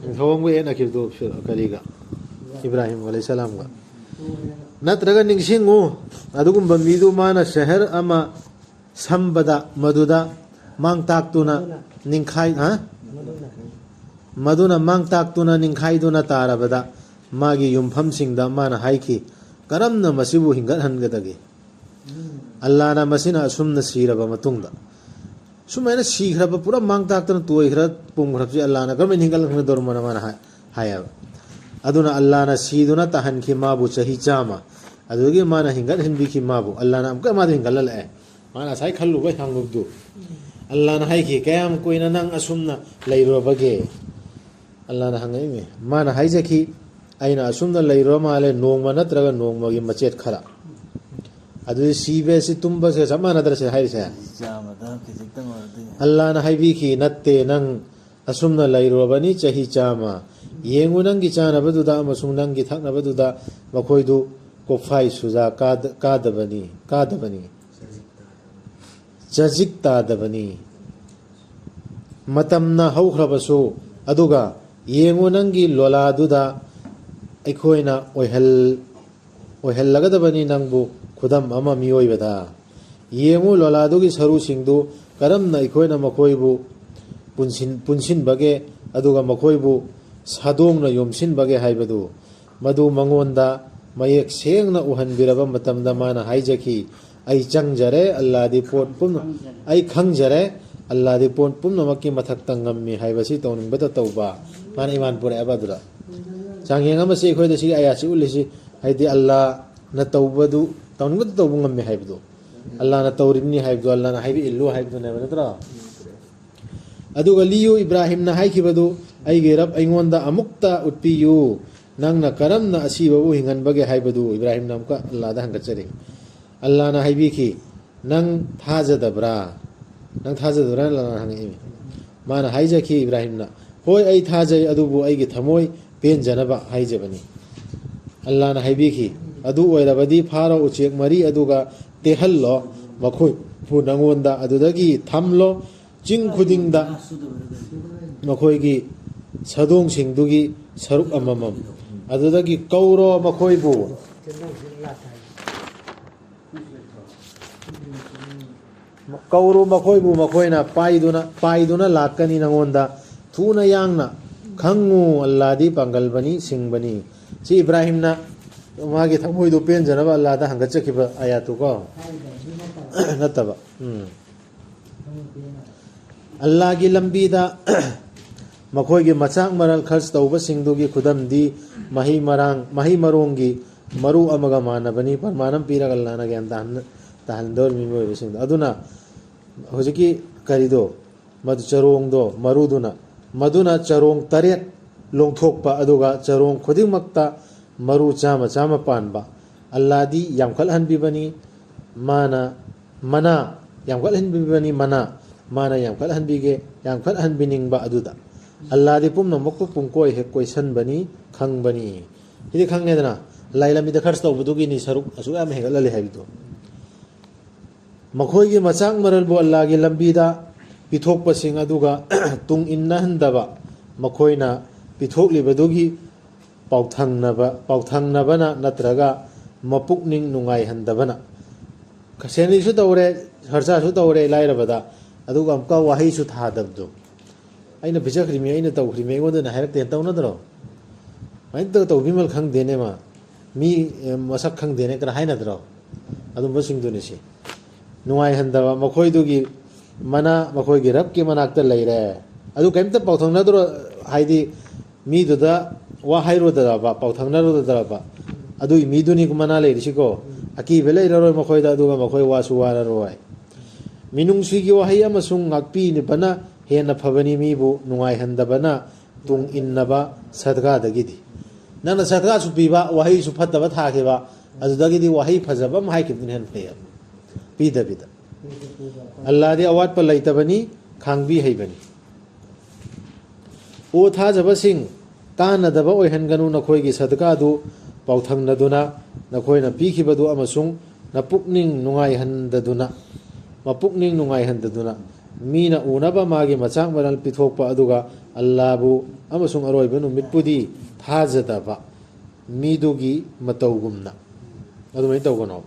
ꯅꯤꯡꯊꯧ ꯑꯃꯒ ꯌꯦꯠꯅꯈꯤꯕꯗꯨ ꯀꯔꯤꯒ? ꯏꯕ꯭ꯔꯥꯍꯤꯝ ꯑꯂꯩꯍꯤꯁꯁꯂꯥꯝꯒ꯫ ꯅꯠꯇ꯭ꯔꯒ ꯅꯤꯡꯁꯤꯡꯉꯨ, ꯑꯗꯨꯒꯨꯝꯕ ꯃꯤꯗꯨ ꯃꯥꯅ ꯁꯍꯔ ꯑꯃ ꯁꯝꯕꯗ ꯃꯗꯨꯗ ꯃꯥꯡ ꯇꯥꯛꯇꯨꯅ ꯅꯤꯡꯈꯥꯏ-, ꯍꯥ? ꯃꯗꯨꯅ ꯃꯥꯡ ꯇꯥꯛꯇꯨꯅ ꯅꯤꯡꯈꯥꯏꯗꯨꯅ ꯇꯥꯔꯕꯗ ꯃꯥꯒꯤ ꯌꯨꯝꯐꯝꯁꯤꯡꯗ ꯃꯥꯅ ꯍꯥꯏꯈꯤ, "ꯀꯔꯝꯅ ꯃꯁꯤꯕꯨ ꯍꯤꯡꯒꯠꯍꯟꯒꯗꯒꯦ?" ꯑꯜꯂꯥꯅ ꯃꯁꯤꯅ ꯑꯁꯨꯝꯅ ꯁꯤꯔꯕ ꯃꯇꯨꯡꯗ, ꯁꯨꯃꯥꯏꯅ ꯁꯤꯈ꯭ꯔꯕ, ꯄꯨꯔꯥ ꯃꯥꯡ ꯇꯥꯛꯇꯅ ꯇꯣꯏꯈ꯭ꯔ ꯄꯨꯝꯈ꯭ꯔꯕꯁꯤ ꯑꯜꯂꯥꯅ ꯀꯔꯝꯍꯥꯏꯅ ꯍꯤꯡꯒꯠꯍꯟꯒꯗꯧꯔꯝꯕꯅꯣ ꯃꯥꯅ ꯍꯥꯏ-, ꯍꯥꯏꯌꯦꯕ꯫ ꯑꯗꯨꯅ ꯑꯜꯂꯥꯅ ꯁꯤꯗꯨꯅ ꯇꯥꯍꯟꯈꯤ ꯃꯥꯕꯨ ꯆꯍꯤ ꯆꯥꯝꯃ꯫ ꯑꯗꯨꯗꯒꯤ ꯃꯥꯅ ꯍꯤꯡꯒꯠꯍꯟꯕꯤꯈꯤ ꯃꯥꯕꯨ꯫ ꯑꯜꯂꯥꯅ ꯑꯃꯨꯛꯀ ꯃꯥꯗ ꯍꯤꯡꯒꯠꯍꯜꯂꯛꯑꯦ꯫ ꯃꯥꯅ ꯉꯁꯥꯏ ꯈꯜꯂꯨꯕ ꯍꯪꯂꯨꯕꯗꯨ꯫ ꯑꯜꯂꯥꯅ ꯍꯥꯏꯈꯤ, "ꯀꯌꯥꯝ ꯀꯨꯏꯅ ꯅꯪ ꯑꯁꯨꯝꯅ ꯂꯩꯔꯨꯔꯕꯒꯦ?" ꯑꯜꯂꯥꯅ ꯍꯪꯉꯛꯏꯅꯦ꯫ ꯃꯥꯅ ꯍꯥꯏꯖꯈꯤ, "ꯑꯩꯅ ꯑꯁꯨꯝꯅ ꯂꯩꯔꯨꯔ ꯃꯥꯜꯂꯦ, ꯅꯣꯡꯃ ꯅꯠꯇ꯭ꯔꯒ ꯅꯣꯡꯃꯒꯤ ꯃꯆꯦꯠ ꯈꯔ"꯫ ꯑꯗꯨꯗꯤ ꯁꯤꯕꯁꯤ ꯇꯨꯝꯕꯁꯦ ꯆꯞ ꯃꯥꯟꯅꯗ꯭ꯔꯁꯦ ꯍꯥꯏꯔꯤꯁꯦ? ꯆꯥꯝꯃꯗ ꯈꯤꯖꯤꯛꯇꯪ ꯑꯣꯏꯔꯗꯤ꯫ ꯑꯜꯂꯥꯅ ꯍꯥꯏꯕꯤꯈꯤ, "ꯅꯠꯇꯦ, ꯅꯪ ꯑꯁꯨꯝꯅ ꯂꯩꯔꯨꯔꯕꯅꯤ ꯆꯍꯤ ꯆꯥꯝꯃ꯫ ꯌꯦꯡꯉꯨ, ꯅꯪꯒꯤ ꯆꯥꯅꯕꯗꯨꯗ ꯑꯃꯁꯨꯡ ꯅꯪꯒꯤ ꯊꯛꯅꯕꯗꯨꯗ ꯃꯈꯣꯏꯗꯨ ꯀꯣꯐꯥꯏ ꯁꯨꯖꯥ ꯀꯥꯗ-, ꯀꯥꯗꯕꯅꯤ, ꯀꯥꯗꯕꯅꯤ꯫ ꯆꯖꯤꯛ ꯇꯥꯗꯕꯅꯤ꯫ ꯃꯇꯝꯅ ꯍꯧꯈ꯭ꯔꯕꯁꯨ, ꯑꯗꯨꯒ ꯌꯦꯡꯉꯨ, ꯅꯪꯒꯤ ꯂꯣꯂꯥꯗꯨꯗ ꯑꯩꯈꯣꯏꯅ ꯑꯣꯏꯍꯜ-, ꯑꯣꯏꯍꯜꯂꯒꯗꯕꯅꯤ ꯅꯪꯕꯨ ꯈꯨꯗꯝ ꯑꯃ ꯃꯤꯑꯣꯏꯕꯗ꯫ ꯌꯦꯡꯉꯨ, ꯂꯣꯂꯥꯗꯨꯒꯤ ꯁꯔꯨꯁꯤꯡꯗꯨ ꯀꯔꯝꯅ ꯑꯩꯈꯣꯏꯅ ꯃꯈꯣꯏꯕꯨ ꯄꯨꯟꯁꯤꯟ-, ꯄꯨꯟꯁꯤꯟꯕꯒꯦ, ꯑꯗꯨꯒ ꯃꯈꯣꯏꯕꯨ ꯁꯥꯗꯣꯡꯅ ꯌꯣꯝꯁꯤꯟꯕꯒꯦ ꯍꯥꯏꯕꯗꯨ꯫ ꯃꯗꯨ ꯃꯉꯣꯟꯗ ꯃꯌꯦꯛ ꯁꯦꯡꯅ ꯎꯍꯟꯕꯤꯔꯕ ꯃꯇꯝꯗ ꯃꯥꯅ ꯍꯥꯏꯖꯈꯤ, "ꯑꯩ ꯆꯪꯖꯔꯦ, ꯑꯜꯂꯥꯗꯤ ꯄꯣꯠ ꯄꯨꯝꯅ-, ꯑꯩ ꯈꯪꯖꯔꯦ, ꯑꯜꯂꯥꯗꯤ ꯄꯣꯠ ꯄꯨꯝꯅꯃꯛꯀꯤ ꯃꯊꯛꯇ ꯉꯝꯃꯤ ꯍꯥꯏꯕꯁꯤ ꯇꯧꯅꯤꯡꯕꯇ ꯇꯧꯕ"꯫ ꯃꯥꯅ ꯏꯃꯥꯟ ꯄꯨꯔꯛꯑꯦꯕ ꯑꯗꯨꯗ꯫ ꯆꯥꯡꯌꯦꯡ ꯑꯃꯁꯤ ꯑꯩꯈꯣꯏꯗ ꯁꯤꯒꯤ ꯑꯌꯥꯠꯁꯤ ꯎꯠꯂꯤꯁꯤ, ꯍꯥꯏꯗꯤ ꯑꯜꯂꯥꯅ ꯇꯧꯕꯗꯨ ꯇꯧꯅꯤꯡꯕꯇ ꯇꯧꯕ ꯉꯝꯃꯤ ꯍꯥꯏꯕꯗꯨ, ꯑꯜꯂꯥꯅ ꯇꯧꯔꯤꯕꯅꯤ ꯍꯥꯏꯕꯗꯨ, ꯑꯜꯂꯥꯅ ꯍꯥꯏꯕ ꯏꯜꯂꯨ ꯍꯥꯏꯕꯗꯨꯅꯦꯕ, ꯅꯠꯇ꯭ꯔꯣ? ꯑꯗꯨꯒ ꯂꯤꯌꯨ, ꯏꯕ꯭ꯔꯥꯍꯤꯝꯅ ꯍꯥꯏꯈꯤꯕꯗꯨ, "ꯑꯩꯒꯤ ꯔꯕ ꯑꯩꯉꯣꯟꯗ ꯑꯃꯨꯛꯇ ꯎꯠꯄꯤꯌꯨ, ꯅꯪꯅ ꯀꯔꯝꯅ ꯑꯁꯤꯕꯕꯨ ꯍꯤꯡꯍꯟꯕꯒꯦ ꯍꯥꯏꯕꯗꯨ"꯫ ꯏꯕ꯭ꯔꯥꯍꯤꯝꯅ ꯑꯃꯨꯛꯀ ꯑꯜꯂꯥꯗ ꯍꯪꯒꯠꯆꯔꯤ꯫ ꯑꯜꯂꯥꯅ ꯍꯥꯏꯕꯤꯈꯤ, "ꯅꯪ ꯊꯥꯖꯗꯕ꯭ꯔꯥ? ꯅꯪ ꯊꯥꯖꯗꯕ꯭ꯔꯥ?" ꯑꯜꯂꯥꯅ ꯍꯪꯉꯛꯏ꯫ ꯃꯥꯅ ꯍꯥꯏꯖꯈꯤ, ꯏꯕ꯭ꯔꯥꯍꯤꯝꯅ, "ꯍꯣꯏ, ꯑꯩ ꯊꯥꯖꯩ, ꯑꯗꯨꯕꯨ ꯑꯩꯒꯤ ꯊꯃꯣꯏ ꯄꯦꯟꯖꯅꯕ ꯍꯥꯏꯖꯕꯅꯤ"꯫ ꯑꯜꯂꯥꯅ ꯍꯥꯏꯕꯤꯈꯤ, ꯑꯗꯨ ꯑꯣꯏꯔꯕꯗꯤ ꯐꯥꯔꯣ ꯎꯆꯦꯛ ꯃꯔꯤ ꯑꯗꯨꯒ ꯇꯦꯛꯍꯜꯂꯣ, ꯃꯈꯣꯏꯕꯨ ꯅꯉꯣꯟꯗ ꯑꯗꯨꯗꯒꯤ ꯊꯝꯂꯣ꯫ ꯆꯤꯡ ꯈꯨꯗꯤꯡꯗ ꯃꯈꯣꯏꯒꯤ ꯁꯥꯗꯣꯡꯁꯤꯡꯗꯨꯒꯤ ꯁꯔꯨꯛ ꯑꯃꯃꯝ ꯑꯗꯨꯗꯒꯤ ꯀꯧꯔꯣ꯫ ꯃꯈꯣꯏꯕꯨ ꯀꯧꯔꯨ, ꯃꯈꯣꯏꯕꯨ ꯃꯈꯣꯏꯅ ꯄꯥꯏꯗꯨꯅ, ꯄꯥꯏꯗꯨꯅ ꯂꯥꯛꯀꯅꯤ ꯅꯉꯣꯟꯗ꯫ ꯊꯨꯅ ꯌꯥꯡꯅ ꯈꯪꯉꯨ, ꯑꯜꯂꯥꯗꯤ ꯄꯥꯡꯒꯜꯕꯅꯤ, ꯁꯤꯡꯕꯅꯤ꯫ ꯁꯤ ꯏꯕ꯭ꯔꯥꯍꯤꯝꯅ ꯃꯥꯒꯤ ꯊꯃꯣꯏꯗꯨ ꯄꯦꯟꯖꯅꯕ ꯑꯜꯂꯥꯗ ꯍꯪꯒꯠꯆꯈꯤꯕ ꯑꯥꯌꯥꯠꯇꯨꯀꯣ? ꯅꯠꯇꯕ꯫ ꯎꯝ꯫ ꯑꯜꯂꯥꯒꯤ ꯂꯝꯕꯤꯗ ꯃꯈꯣꯏꯒꯤ ꯃꯆꯥꯛ ꯃꯔꯜ ꯈꯔꯆ ꯇꯧꯕꯁꯤꯡꯗꯨꯒꯤ ꯈꯨꯗꯝꯗꯤ ꯃꯍꯩ ꯃꯔꯥꯡ, ꯃꯍꯩ ꯃꯔꯣꯡꯒꯤ ꯃꯔꯨ ꯑꯃꯒ ꯃꯥꯟꯅꯕꯅꯤ꯫ ꯄ꯭ꯔꯃꯥꯟ ꯑꯃ ꯄꯤꯔꯒ ꯑꯜꯂꯥꯅ ꯒ꯭ꯌꯥꯟ ꯇꯥꯍꯟ-, ꯇꯥꯍꯟꯗꯧꯔꯤꯕ ꯃꯤꯑꯣꯏꯕꯁꯤꯡꯗꯣ꯫ ꯑꯗꯨꯅ ꯍꯧꯖꯤꯛꯀꯤ ꯀꯔꯤꯗꯣ, ꯃꯗꯨ ꯆꯔꯣꯡꯗꯣ, ꯃꯔꯨꯗꯨꯅ, ꯃꯗꯨꯅ ꯆꯔꯣꯡ ꯇꯔꯦꯠ ꯂꯣꯡꯊꯣꯛꯄ, ꯑꯗꯨꯒ ꯆꯔꯣꯡ ꯈꯨꯗꯤꯡꯃꯛꯇ ꯃꯔꯨ ꯆꯥꯝꯃ ꯆꯥꯝꯃ ꯄꯥꯟꯕ꯫ ꯑꯜꯂꯥꯗꯤ ꯌꯥꯝꯈꯠꯍꯟꯕꯤꯕꯅꯤ꯫ ꯃꯥꯅ ꯃꯅꯥ ꯌꯥꯝꯈꯠꯍꯟꯕꯤꯕꯅꯤ, ꯃꯅꯥ꯫ ꯃꯥꯅ ꯌꯥꯝꯈꯠꯍꯟꯕꯤꯒꯦ, ꯌꯥꯝꯈꯠꯍꯟꯕꯤꯅꯤꯡꯕ ꯑꯗꯨꯗ꯫ ꯑꯜꯂꯥꯗꯤ ꯄꯨꯝꯅꯃꯛꯄꯨ ꯄꯨꯡꯀꯣꯏ ꯍꯦꯛ ꯀꯣꯏꯁꯟꯕꯅꯤ, ꯈꯪꯕꯅꯤ꯫ ꯁꯤꯗꯤ ꯈꯪꯉꯦꯗꯅ, ꯂꯥꯏ ꯂꯝꯕꯤꯗ ꯈꯔꯆ ꯇꯧꯕꯗꯨꯒꯤꯅꯤ ꯁꯔꯨꯛ ꯑꯁꯨꯛ ꯌꯥꯝ ꯍꯦꯟꯒꯠꯍꯜꯂꯤ ꯍꯥꯏꯕꯗꯣ꯫ ꯃꯈꯣꯏꯒꯤ ꯃꯆꯥꯛ ꯃꯔꯜꯕꯨ ꯑꯜꯂꯥꯒꯤ ꯂꯝꯕꯤꯗ ꯄꯤꯊꯣꯛꯄꯁꯤꯡ ꯑꯗꯨꯒ ꯇꯨꯡ ꯏꯟꯅꯍꯟꯗꯕ, ꯃꯈꯣꯏꯅ ꯄꯤꯊꯣꯛꯂꯤꯕꯗꯨꯒꯤ ꯄꯥꯎꯊꯪꯅꯕ, ꯄꯥꯎꯊꯪꯅꯕꯅ ꯅꯠꯇ꯭ꯔꯒ ꯃꯄꯨꯛꯅꯤꯡ ꯅꯨꯡꯉꯥꯏꯍꯟꯗꯕꯅ꯫ ꯁꯦꯟꯔꯤꯁꯨ ꯇꯧꯔꯦ, ꯈꯔꯆꯥꯁꯨ ꯇꯧꯔꯦ ꯂꯥꯏꯔꯕꯗ, ꯑꯗꯨꯒ ꯑꯃꯨꯛꯀ ꯋꯥꯍꯩꯁꯨ ꯊꯥꯗꯕꯗꯣ꯫ "ꯑꯩꯅ ꯄꯤꯖꯈ꯭ꯔꯤꯃꯤ, ꯑꯩꯅ ꯇꯧꯈ꯭ꯔꯤꯃꯤ, ꯑꯩꯉꯣꯟꯗꯅ ꯍꯥꯏꯔꯛꯇꯦꯅ" ꯇꯧꯅꯗ꯭ꯔꯣ? "ꯀꯃꯥꯏꯅ ꯇꯧ-, ꯇꯧꯕꯤꯃꯜ ꯈꯪꯗꯦꯅꯦ ꯃꯥ, ꯃꯤ, ꯑꯦ, ꯃꯁꯛ ꯈꯪꯗꯦꯅꯦ" ꯀꯅ ꯍꯥꯏꯅꯗ꯭ꯔꯣ? ꯑꯗꯨꯝꯕꯁꯤꯡꯗꯨꯅꯤ ꯁꯤ꯫ ꯅꯨꯡꯉꯥꯏꯍꯟꯗꯕ, ꯃꯈꯣꯏꯗꯨꯒꯤ ꯃꯅꯥ ꯃꯈꯣꯏꯒꯤ ꯔꯕꯀꯤ ꯃꯅꯥꯛꯇ ꯂꯩꯔꯦ꯫ ꯑꯗꯨ ꯀꯔꯤꯝꯇ ꯄꯥꯎꯊꯪꯅꯗ꯭ꯔꯣ? ꯍꯥꯏꯗꯤ ꯃꯤꯗꯨꯗ ꯋꯥ ꯍꯥꯏꯔꯨꯗ꯭ꯔꯕ, ꯄꯥꯎꯊꯪꯅꯔꯨꯗ꯭ꯔꯕ? ꯑꯗꯨꯒꯤ ꯃꯤꯗꯨꯅꯤ ꯃꯅꯥ ꯂꯩꯔꯤꯁꯤꯀꯣ꯫ ꯑꯀꯤꯕ ꯂꯩꯔꯔꯣꯏ ꯃꯈꯣꯏꯗ, ꯑꯗꯨꯒ ꯃꯈꯣꯏ ꯋꯥꯁꯨ ꯋꯥꯔꯔꯣꯏ꯫ ꯃꯤꯅꯨꯡꯁꯤꯒꯤ ꯋꯥꯍꯩ ꯑꯃꯁꯨꯡ ꯉꯥꯛꯄꯤꯕꯅ ꯍꯦꯟꯅ ꯐꯕꯅꯤ, ꯃꯤꯕꯨ ꯅꯨꯡꯉꯥꯏꯍꯟꯗꯕꯅ ꯇꯨꯡ ꯏꯟꯅꯕ ꯁꯗꯒꯥꯗꯒꯤꯗꯤ꯫ ꯅꯪꯅ ꯁꯗꯒꯥꯁꯨ ꯄꯤꯕ, ꯋꯥꯍꯩꯁꯨ ꯐꯠꯇꯕ ꯊꯥꯈꯤꯕ, ꯑꯗꯨꯗꯒꯤꯗꯤ ꯋꯥꯍꯩ ꯐꯖꯕ ꯑꯃ ꯍꯥꯏꯈꯤꯕꯗꯨꯅ ꯍꯦꯟꯅ ꯐꯩ꯫ ꯄꯤꯗꯕꯤꯗ꯫ ꯑꯜꯂꯥꯗꯤ ꯑꯋꯥꯠꯄ ꯂꯩꯇꯕꯅꯤ, ꯈꯥꯡꯕꯤ ꯍꯩꯕꯅꯤ꯫ "ꯑꯣ ꯊꯥꯖꯕꯁꯤꯡ, ꯀꯥꯟꯅꯗꯕ ꯑꯣꯏꯍꯟꯒꯅꯨ ꯅꯈꯣꯏꯒꯤ ꯁꯗꯀꯥꯗꯨ ꯄꯥꯎꯊꯪꯅꯗꯨꯅ, ꯅꯈꯣꯏꯅ ꯄꯤꯈꯤꯕꯗꯨ ꯑꯃꯁꯨꯡ ꯅꯄꯨꯛꯅꯤꯡ ꯅꯨꯡꯉꯥꯏꯍꯟꯗꯗꯨꯅ, ꯃꯄꯨꯛꯅꯤꯡ ꯅꯨꯡꯉꯥꯏꯍꯟꯗꯗꯨꯅ, ꯃꯤꯅ ꯎꯅꯕ ꯃꯥꯒꯤ ꯃꯆꯥꯛ ꯃꯔꯜ ꯄꯤꯊꯣꯛꯄ, ꯑꯗꯨꯒ ꯑꯜꯂꯥꯕꯨ ꯑꯃꯁꯨꯡ ꯑꯔꯣꯏꯕ ꯅꯨꯃꯤꯠꯄꯨꯗꯤ ꯊꯥꯖꯗꯕ ꯃꯤꯗꯨꯒꯤ ꯃꯇꯧꯒꯨꯝꯅ꯫ ꯑꯗꯨꯃꯥꯏꯅ ꯇꯧꯒꯅꯣ꯫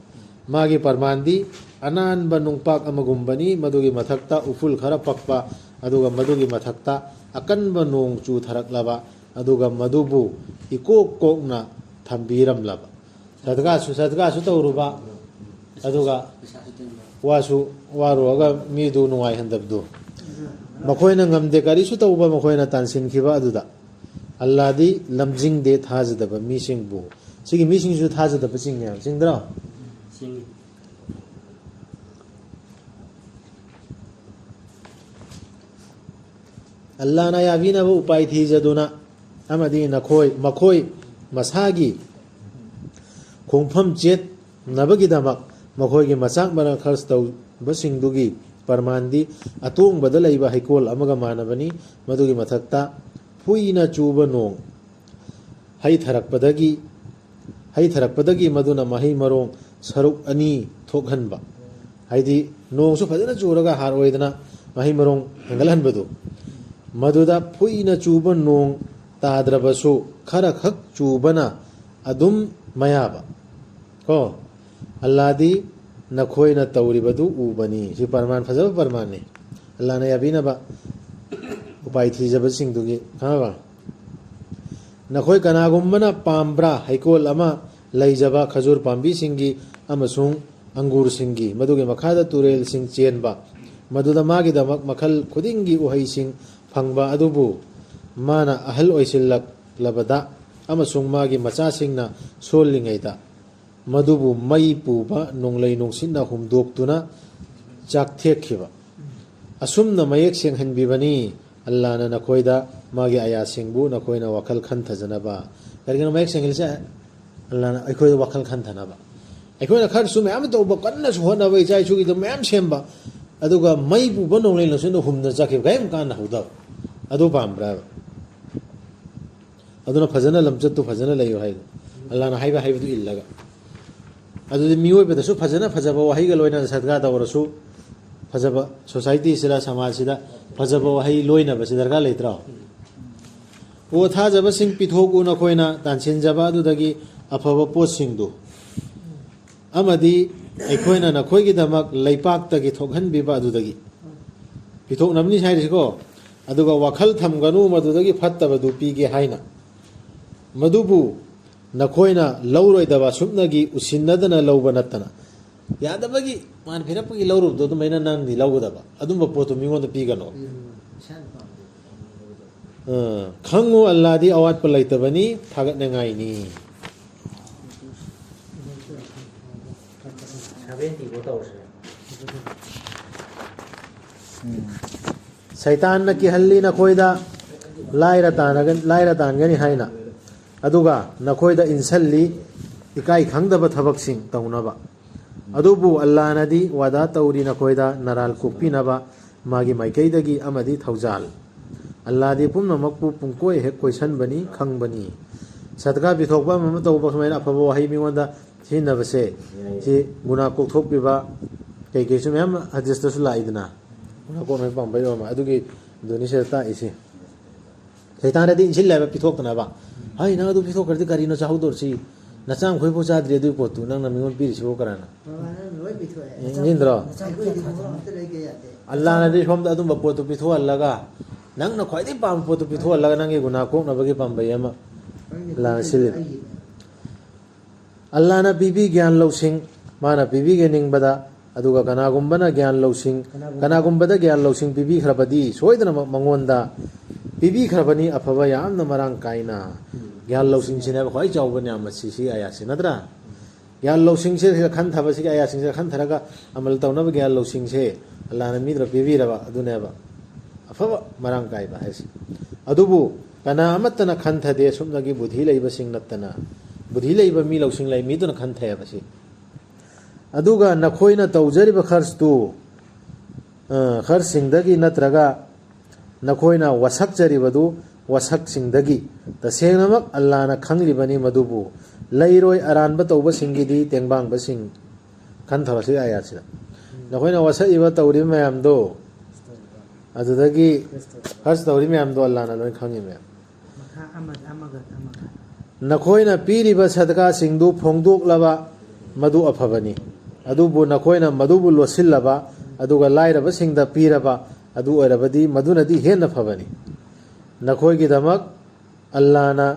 ꯃꯥꯒꯤ ꯄꯔꯃꯥꯟꯗꯤ ꯑꯅꯥꯟꯕ ꯅꯨꯡꯄꯥꯛ ꯑꯃꯒꯨꯝꯕꯅꯤ, ꯃꯗꯨꯒꯤ ꯃꯊꯛꯇ ꯎꯐꯨꯜ ꯈꯔ ꯄꯛꯄ, ꯑꯗꯨꯒ ꯃꯗꯨꯒꯤ ꯃꯊꯛꯇ ꯑꯀꯟꯕ ꯅꯣꯡ ꯆꯨꯊꯔꯛꯂꯕ, ꯑꯗꯨꯒ ꯃꯗꯨꯕꯨ ꯏꯀꯣꯛ ꯀꯣꯛꯅ ꯊꯝꯕꯤꯔꯝꯂꯕ꯫ ꯁꯗꯒꯥꯁꯨ, ꯁꯗꯒꯥꯁꯨ ꯇꯧꯔꯨꯕ, ꯑꯗꯨꯒ ꯋꯥꯁꯨ ꯋꯥꯔꯨꯔꯒ ꯃꯤꯗꯨ ꯅꯨꯡꯉꯥꯏꯍꯟꯗꯕꯗꯨ꯫ ꯃꯈꯣꯏꯅ ꯉꯝꯗꯦ, ꯀꯔꯤꯁꯨ ꯇꯧꯕ, ꯃꯈꯣꯏꯅ ꯇꯥꯟꯁꯤꯟꯈꯤꯕ ꯑꯗꯨꯗ꯫ ꯑꯜꯂꯥꯗꯤ ꯂꯝꯖꯤꯡꯗꯦ ꯊꯥꯖꯗꯕ ꯃꯤꯁꯤꯡꯕꯨ꯫ ꯁꯤꯒꯤ ꯃꯤꯁꯤꯡꯁꯨ ꯊꯥꯖꯗꯕ ꯆꯤꯡꯉꯦꯕ, ꯆꯤꯡꯗ꯭ꯔꯣ? ꯆꯤꯡꯉꯤ꯫ ꯑꯜꯂꯥꯅ ꯌꯥꯕꯤꯅꯕ ꯎꯄꯥꯏ ꯊꯤꯖꯗꯨꯅ ꯑꯃꯗꯤ ꯅꯈꯣꯏ, ꯃꯈꯣꯏ ꯃꯁꯥꯒꯤ ꯈꯣꯡꯐꯝ ꯆꯦꯠꯅꯕꯒꯤꯗꯃꯛ ꯃꯈꯣꯏꯒꯤ ꯃꯆꯥꯛ ꯃꯔꯥꯡ ꯈꯔꯆ ꯇꯧꯕꯁꯤꯡꯗꯨꯒꯤ ꯄꯔꯃꯥꯟꯗꯤ ꯑꯇꯣꯡꯕꯗ ꯂꯩꯕ ꯍꯩꯀꯣꯜ ꯑꯃꯒ ꯃꯥꯟꯅꯕꯅꯤ꯫ ꯃꯗꯨꯒꯤ ꯃꯊꯛꯇ ꯐꯨꯏꯅ ꯆꯨꯕ ꯅꯣꯡ ꯍꯩꯊꯔꯛꯄꯗꯒꯤ, ꯍꯩꯊꯔꯛꯄꯗꯒꯤ ꯃꯗꯨꯅ ꯃꯍꯩ ꯃꯔꯣꯡ ꯁꯔꯨꯛ ꯑꯅꯤ ꯊꯣꯛꯍꯟꯕ, ꯍꯥꯏꯗꯤ ꯅꯣꯡꯁꯨ ꯐꯖꯅ ꯆꯨꯔꯒ ꯍꯥꯔ ꯑꯣꯏꯗꯅ ꯃꯍꯩ ꯃꯔꯣꯡ ꯍꯦꯟꯒꯠꯍꯟꯕꯗꯨ, ꯃꯗꯨꯗ ꯐꯨꯏꯅ ꯆꯨꯕ ꯅꯣꯡ ꯇꯥꯗ꯭ꯔꯕꯁꯨ ꯈꯔ ꯈꯛ ꯆꯨꯕꯅ ꯑꯗꯨꯝ ꯃꯌꯥꯕ꯫ ꯀꯣ, ꯑꯜꯂꯥꯗꯤ ꯅꯈꯣꯏꯅ ꯇꯧꯔꯤꯕꯗꯨ ꯎꯕꯅꯤ꯫ ꯁꯤ ꯄꯔꯃꯥꯟ, ꯐꯖꯕ ꯄꯔꯃꯥꯟꯅꯤ꯫ ꯑꯜꯂꯥꯅ ꯌꯥꯕꯤꯅꯕ ꯎꯄꯥꯏ ꯊꯤꯖꯕꯁꯤꯡꯗꯨꯒꯤ, ꯈꯪꯉꯕ? ꯅꯈꯣꯏ ꯀꯅꯥꯒꯨꯝꯕꯅ ꯄꯥꯝꯕ꯭ꯔꯥ ꯍꯩꯀꯣꯜ ꯑꯃ ꯂꯩꯖꯕ, ꯈꯖꯨꯔ ꯄꯥꯝꯕꯤꯁꯤꯡꯒꯤ ꯑꯃꯁꯨꯡ ꯑꯪꯒꯨꯔꯁꯤꯡꯒꯤ, ꯃꯗꯨꯒꯤ ꯃꯈꯥꯗ ꯇꯨꯔꯦꯜꯁꯤꯡ ꯆꯦꯟꯕ, ꯃꯗꯨꯗ ꯃꯥꯒꯤꯗꯃꯛ ꯃꯈꯜ ꯈꯨꯗꯤꯡꯒꯤ ꯎꯍꯩꯁꯤꯡ ꯐꯪꯕ ꯑꯗꯨꯕꯨ ꯃꯥꯅ ꯑꯍꯜ ꯑꯣꯏꯁꯤꯜꯂꯛꯂꯕꯗ ꯑꯃꯁꯨꯡ ꯃꯥꯒꯤ ꯃꯆꯥꯁꯤꯡꯅ ꯁꯣꯜꯂꯤꯉꯩꯗ ꯃꯗꯨꯕꯨ ꯃꯩ ꯄꯨꯕ ꯅꯣꯡꯂꯩ ꯅꯨꯡꯁꯤꯠꯅ ꯍꯨꯝꯗꯣꯛꯇꯨꯅ ꯆꯥꯛꯊꯦꯛꯈꯤꯕ꯫ ꯑꯁꯨꯝꯅ ꯃꯌꯦꯛ ꯁꯦꯡꯍꯟꯕꯤꯕꯅꯤ ꯑꯜꯂꯥꯅ ꯅꯈꯣꯏꯗ ꯃꯥꯒꯤ ꯑꯌꯥꯁꯤꯡꯕꯨ ꯅꯈꯣꯏꯅ ꯋꯥꯈꯜ ꯈꯟꯊꯖꯅꯕ꯫ ꯀꯔꯤꯒꯤꯅꯣ ꯃꯌꯦꯛ ꯁꯦꯡꯍꯜꯂꯤꯁꯦ? ꯑꯜꯂꯥꯅ ꯑꯩꯈꯣꯏꯗ ꯋꯥꯈꯜ ꯈꯟꯊꯅꯕ꯫ ꯑꯩꯈꯣꯏꯅ ꯈꯔꯁꯨ ꯃꯌꯥꯝ ꯇꯧꯕ, ꯀꯟꯅꯁꯨ ꯍꯣꯠꯅꯕ, ꯏꯆꯥ ꯏꯁꯨꯒꯤꯗ ꯃꯌꯥꯝ ꯁꯦꯝꯕ, ꯑꯗꯨꯒ ꯃꯩ ꯄꯨꯕ ꯅꯣꯡꯂꯩ ꯅꯨꯡꯁꯤꯠꯅ ꯍꯨꯝꯅ ꯆꯠꯈꯤꯕ, ꯀꯔꯤꯝ ꯀꯥꯟꯅꯍꯧꯗꯕ꯫ ꯑꯗꯨ ꯄꯥꯝꯕ꯭ꯔꯥꯕ? ꯑꯗꯨꯅ ꯐꯖꯅ ꯂꯝꯆꯠꯇꯨ ꯐꯖꯅ ꯂꯩꯌꯨ ꯍꯥꯏꯗꯣ, ꯑꯜꯂꯥꯅ ꯍꯥꯏꯕ ꯍꯥꯏꯕꯗꯨ ꯏꯜꯂꯒ꯫ ꯑꯗꯨꯗꯤ ꯃꯤꯑꯣꯏꯕꯗꯁꯨ ꯐꯖꯅ ꯐꯖꯕ ꯋꯥꯍꯩꯒ ꯂꯣꯏꯅꯅ ꯁꯠꯀꯥ ꯇꯧꯔꯁꯨ, ꯐꯖꯕ ꯁꯣꯁꯥꯏꯇꯤꯁꯤꯗ, ꯁꯃꯥꯖꯁꯤꯗ ꯐꯖꯕ ꯋꯥꯍꯩ ꯂꯣꯏꯅꯕꯁꯤ ꯗꯔꯀꯥꯔ ꯂꯩꯇ꯭ꯔꯣ? ꯑꯣ ꯊꯥꯖꯕꯁꯤꯡ, ꯄꯤꯊꯣꯛꯎ ꯅꯈꯣꯏꯅ ꯇꯥꯟꯁꯤꯟꯖꯕ ꯑꯗꯨꯗꯒꯤ ꯑꯐꯕ ꯄꯣꯠꯁꯤꯡꯗꯨ, ꯑꯃꯗꯤ ꯑꯩꯈꯣꯏꯅ ꯅꯈꯣꯏꯒꯤꯗꯃꯛ ꯂꯩꯄꯥꯛꯇꯒꯤ ꯊꯣꯛꯍꯟꯕꯤꯕ ꯑꯗꯨꯗꯒꯤ꯫ ꯄꯤꯊꯣꯛꯅꯕꯅꯤ ꯍꯥꯏꯔꯤꯁꯤꯀꯣ꯫ ꯑꯗꯨꯒ ꯋꯥꯈꯜ ꯊꯝꯒꯅꯨ ꯃꯗꯨꯗꯒꯤ ꯐꯠꯇꯕꯗꯨ ꯄꯤꯒꯦ ꯍꯥꯏꯅ꯫ ꯃꯗꯨꯕꯨ ꯅꯈꯣꯏꯅ ꯂꯧꯔꯣꯏꯗꯕ ꯁꯨꯞꯅꯒꯤ ꯎꯁꯤꯟꯅꯗꯅ ꯂꯧꯕ ꯅꯠꯇꯅ꯫ ꯌꯥꯗꯕꯒꯤ, ꯃꯥꯅ ꯄꯤꯔꯛꯄꯒꯤ ꯂꯧꯔꯨꯕꯗꯣ ꯑꯗꯨꯃꯥꯏꯅ ꯅꯪꯗꯤ ꯂꯧꯒꯗꯕ꯫ ꯑꯗꯨꯝꯕ ꯄꯣꯠꯇꯣ ꯃꯤꯉꯣꯟꯗ ꯄꯤꯒꯅꯣ꯫ ꯎꯝ, ꯏꯁꯥꯅ ꯄꯥꯝꯖꯕ ꯄꯣꯠ ꯂꯧꯒꯗꯕ꯫ ꯑ, ꯈꯪꯉꯨ, ꯑꯜꯂꯥꯗꯤ ꯑꯋꯥꯠꯄ ꯂꯩꯇꯕꯅꯤ, ꯊꯥꯒꯠꯅꯤꯡꯉꯥꯏꯅꯤ꯫ ꯁꯚꯦꯟꯇꯤ ꯐꯥꯎ ꯇꯧꯔꯁꯤꯔ? ꯎꯝ꯫ ꯁꯩꯇꯥꯟꯅ ꯀꯤꯍꯜꯂꯤ ꯅꯈꯣꯏꯗ ꯂꯥꯏꯔ ꯇꯥꯟꯅꯒ-, ꯂꯥꯏꯔ ꯇꯥꯟꯒꯅꯤ ꯍꯥꯏꯅ, ꯑꯗꯨꯒ ꯅꯈꯣꯏꯗ ꯏꯟꯁꯜꯂꯤ ꯏꯀꯥꯏ ꯈꯪꯗꯕ ꯊꯕꯛꯁꯤꯡ ꯇꯧꯅꯕ꯫ ꯑꯗꯨꯕꯨ ꯑꯜꯂꯥꯅꯗꯤ ꯋꯥꯗꯥ ꯇꯧꯔꯤ ꯅꯈꯣꯏꯗ ꯅꯔꯥꯜ ꯀꯣꯛꯄꯤꯅꯕ ꯃꯥꯒꯤ ꯃꯥꯏꯀꯩꯗꯒꯤ ꯑꯃꯗꯤ ꯊꯧꯖꯥꯜ꯫ ꯑꯜꯂꯥꯗꯤ ꯄꯨꯝꯅꯃꯛꯄꯨ ꯄꯨꯡꯀꯣꯏ ꯍꯦꯛ ꯀꯣꯏꯁꯟꯕꯅꯤ, ꯈꯪꯕꯅꯤ꯫ ꯁꯗꯀꯥ ꯄꯤꯊꯣꯛꯄ ꯑꯃ ꯑꯃ ꯇꯧꯕ ꯁꯨꯃꯥꯏꯅ ꯑꯐꯕ ꯋꯥꯍꯩ ꯃꯤꯉꯣꯟꯗ ꯁꯤꯖꯤꯟꯅꯕꯁꯦ, ꯁꯤ ꯒꯨꯅꯥ ꯀꯣꯛꯊꯣꯛꯄꯤꯕ ꯀꯩꯀꯩꯁꯨ ꯃꯌꯥꯝ ꯍꯗꯤꯁꯇꯁꯨ ꯂꯥꯛꯏꯗꯅ꯫ ꯒꯨꯅꯥ ꯀꯣꯛꯅꯕ ꯄꯥꯝꯕꯩ ꯑꯣꯏꯔꯝꯕ ꯑꯗꯨꯒꯤ ꯗꯨꯅꯤ ꯁꯤꯗ ꯇꯥꯛꯏꯁꯦ꯫ ꯁꯩꯇꯥꯟꯗꯗꯤ ꯏꯟꯁꯤꯜꯂꯦꯕ ꯄꯤꯊꯣꯛꯇꯅꯕ꯫ ꯍꯥꯏ, ꯅꯪ ꯑꯗꯨ ꯄꯤꯊꯣꯛꯈ꯭ꯔꯗꯤ ꯀꯔꯤꯅꯣ ꯆꯥꯍꯧꯗꯧꯔꯤꯁꯤ? ꯅꯆꯥ ꯃꯈꯣꯏꯐꯥꯎ ꯆꯥꯗ꯭ꯔꯤ ꯑꯗꯨꯒꯤ ꯄꯣꯠꯇꯨ ꯅꯪꯅ ꯃꯤꯉꯣꯟ ꯄꯤꯔꯤꯁꯤꯕꯨ ꯀꯔꯥꯅ? ꯕꯕꯥꯅ ꯂꯣꯏ ꯄꯤꯊꯣꯛꯑꯦ꯫ ꯏꯟꯁꯤꯟꯗ꯭ꯔꯣ? ꯑꯩꯈꯣꯏꯗꯤ ꯑꯃꯠꯇ ꯂꯩꯇꯦ, ꯌꯥꯗꯦ꯫ ꯑꯜꯂꯥꯅꯗꯤ ꯁꯣꯝꯗ ꯑꯗꯨꯝꯕ ꯄꯣꯠꯇꯨ ꯄꯤꯊꯣꯛꯍꯜꯂꯒ, ꯅꯪꯅ ꯈ꯭ꯋꯥꯏꯗꯒꯤ ꯄꯥꯝꯕ ꯄꯣꯠꯇꯨ ꯄꯤꯊꯣꯛꯍꯜꯂꯒ ꯅꯪꯒꯤ ꯒꯨꯅꯥ ꯀꯣꯛꯅꯕꯒꯤ ꯄꯥꯝꯕꯩ ꯑꯃ ꯑꯜꯂꯥꯅ ꯁꯤꯜꯂꯤ꯫ ꯑꯜꯂꯥꯅ ꯄꯤꯕꯤ ꯒ꯭ꯌꯥꯟ ꯂꯧꯁꯤꯡ, ꯃꯥꯅ ꯄꯤꯕꯤꯒꯦ ꯅꯤꯡꯕꯗ, ꯑꯗꯨꯒ ꯀꯅꯥꯒꯨꯝꯕꯅ ꯒ꯭ꯌꯥꯟ ꯂꯧꯁꯤꯡ, ꯀꯅꯥꯒꯨꯝꯕ- ꯀꯅꯥꯒꯨꯝꯕꯗ ꯒ꯭ꯌꯥꯟ ꯂꯧꯁꯤꯡ ꯄꯤꯕꯤꯈ꯭ꯔꯕꯗꯤ ꯁꯣꯏꯗꯅꯃꯛ ꯃꯉꯣꯟꯗ ꯄꯤꯕꯤꯈ꯭ꯔꯕꯅꯤ ꯑꯐꯕ ꯌꯥꯝꯅ ꯃꯔꯥꯡ ꯀꯥꯏꯅ꯫ ꯎꯝ꯫ ꯒ꯭ꯌꯥꯟ ꯂꯧꯁꯤꯡꯁꯤꯅꯦꯕ ꯈ꯭ꯋꯥꯏ ꯆꯥꯎꯕ ꯅꯤꯌꯥꯃꯠꯁꯤ, ꯁꯤ ꯑꯌꯥꯠꯁꯤ ꯅꯠꯇ꯭ꯔꯥ? ꯒ꯭ꯌꯥꯟ ꯂꯧꯁꯤꯡꯁꯦ ꯁꯤꯗ ꯈꯟꯊꯕꯁꯤꯒꯤ ꯑꯌꯥꯁꯤꯡꯁꯤꯗ ꯈꯟꯊꯔꯒ ꯑꯃꯜ ꯇꯧꯅꯕ ꯒ꯭ꯌꯥꯟ ꯂꯧꯁꯤꯡꯁꯦ ꯑꯜꯂꯥꯅ ꯃꯤꯗꯨꯗ ꯄꯤꯕꯤꯔꯕ ꯑꯗꯨꯅꯦꯕ ꯑꯐꯕ ꯃꯔꯥꯡ ꯀꯥꯏꯕ ꯍꯥꯏꯁꯦ꯫ ꯑꯗꯨꯕꯨ ꯀꯅꯥ ꯑꯃꯠꯇꯅ ꯈꯟꯊꯗꯦ ꯁꯨꯞꯅꯒꯤ ꯕꯨꯙꯤ ꯂꯩꯕꯁꯤꯡ ꯅꯠꯇꯅ꯫ ꯕꯨꯙꯤ ꯂꯩꯕ ꯃꯤ ꯂꯧꯁꯤꯡ ꯂꯩ ꯃꯤꯗꯨꯅ ꯈꯟꯊꯩꯑꯕ ꯁꯤ꯫ ꯑꯗꯨꯒ ꯅꯈꯣꯏꯅ ꯇꯧꯖꯔꯤꯕ ꯈꯔꯁꯇꯨ, ꯑ, ꯈꯔꯁꯤꯡꯗꯒꯤ ꯅꯠꯇ꯭ꯔꯒ ꯅꯈꯣꯏꯅ ꯋꯥꯁꯛꯆꯔꯤꯕꯗꯨ ꯋꯥꯁꯛꯁꯤꯡꯗꯒꯤ꯫ ꯇꯁꯦꯡꯅꯃꯛ ꯑꯜꯂꯥꯅ ꯈꯪꯂꯤꯕꯅꯤ ꯃꯗꯨꯕꯨ꯫ ꯂꯩꯔꯣꯏ ꯑꯔꯥꯟꯕ ꯇꯧꯕꯁꯤꯡꯒꯤꯗꯤ ꯇꯦꯡꯕꯥꯡꯕꯁꯤꯡ꯫ ꯈꯟꯊꯔꯁꯤ ꯑꯥꯌꯥꯠꯁꯤꯗ꯫ ꯅꯈꯣꯏꯅ ꯋꯥꯁꯛꯏꯕ ꯇꯧꯔꯤꯕ ꯃꯌꯥꯝꯗꯣ, ꯑꯗꯨꯗꯒꯤ ꯍꯖ ꯇꯧꯔꯤ ꯃꯌꯥꯝꯗꯣ ꯑꯜꯂꯥꯅ ꯂꯣꯏ ꯈꯪꯉꯤ ꯃꯌꯥꯝ꯫ ꯃꯈꯥ ꯑꯃ-, ꯑꯃꯒ ꯑꯃꯒ꯫ ꯅꯈꯣꯏꯅ ꯄꯤꯔꯤꯕ ꯁꯗꯀꯥꯁꯤꯡꯗꯨ ꯐꯣꯡꯗꯣꯛꯂꯕ ꯃꯗꯨ ꯑꯐꯕꯅꯤ꯫ ꯑꯗꯨꯕꯨ ꯅꯈꯣꯏꯅ ꯃꯗꯨꯕꯨ ꯂꯣꯠꯁꯤꯜꯂꯕ ꯑꯗꯨꯒ ꯂꯥꯏꯔꯕꯁꯤꯡꯗ ꯄꯤꯔꯕ ꯑꯗꯨ ꯑꯣꯏꯔꯕꯗꯤ ꯃꯗꯨꯅꯗꯤ ꯍꯦꯟꯅ ꯐꯕꯅꯤ꯫ ꯅꯈꯣꯏꯒꯤꯗꯃꯛ ꯑꯜꯂꯥꯅ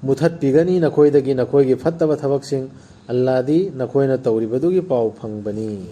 ꯃꯨꯊꯠꯄꯤꯒꯅꯤ ꯅꯈꯣꯏꯗꯒꯤ ꯅꯈꯣꯏꯒꯤ ꯐꯠꯇꯕ ꯊꯕꯛꯁꯤꯡ꯫ ꯑꯜꯂꯥꯗꯤ ꯅꯈꯣꯏꯅ ꯇꯧꯔꯤꯕꯗꯨꯒꯤ ꯄꯥꯎ ꯐꯪꯕꯅꯤ꯫